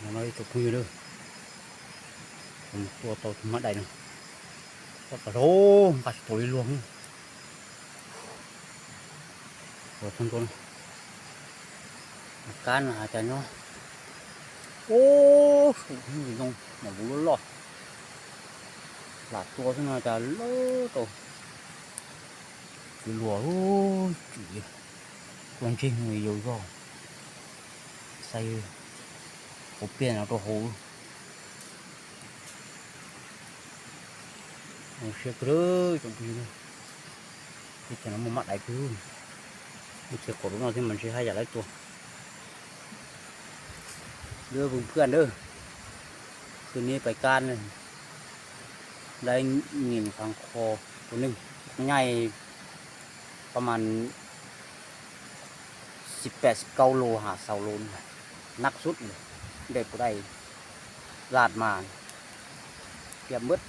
No ib tsoom phooj ywg, tua tau tus mab dais no, koj ka laug nqa tsis tau li luag. Ua txog ntua no, kab no has cas nyob, ub, zoo, mom vuv loj loj, lam tua xwb no cas lawv tau. Tsis luag, tsis, tua ntsej muag yau zog, xais hauv pliaj no rau hauv. Siab kawg tsoom phooj ywg, teb chaws no muaj mab dais kawg. Lub tsev qaum rau no thiab mas ntshe haj yam lawv tua. Lub vwm phwaj ntawd, tus neb pais kab, dab ngi khav kho tus neeg, nyaij pab mas xib peb xib kaub lus has xaus lus, nab xub ntes puas dai, laj mas piam mab.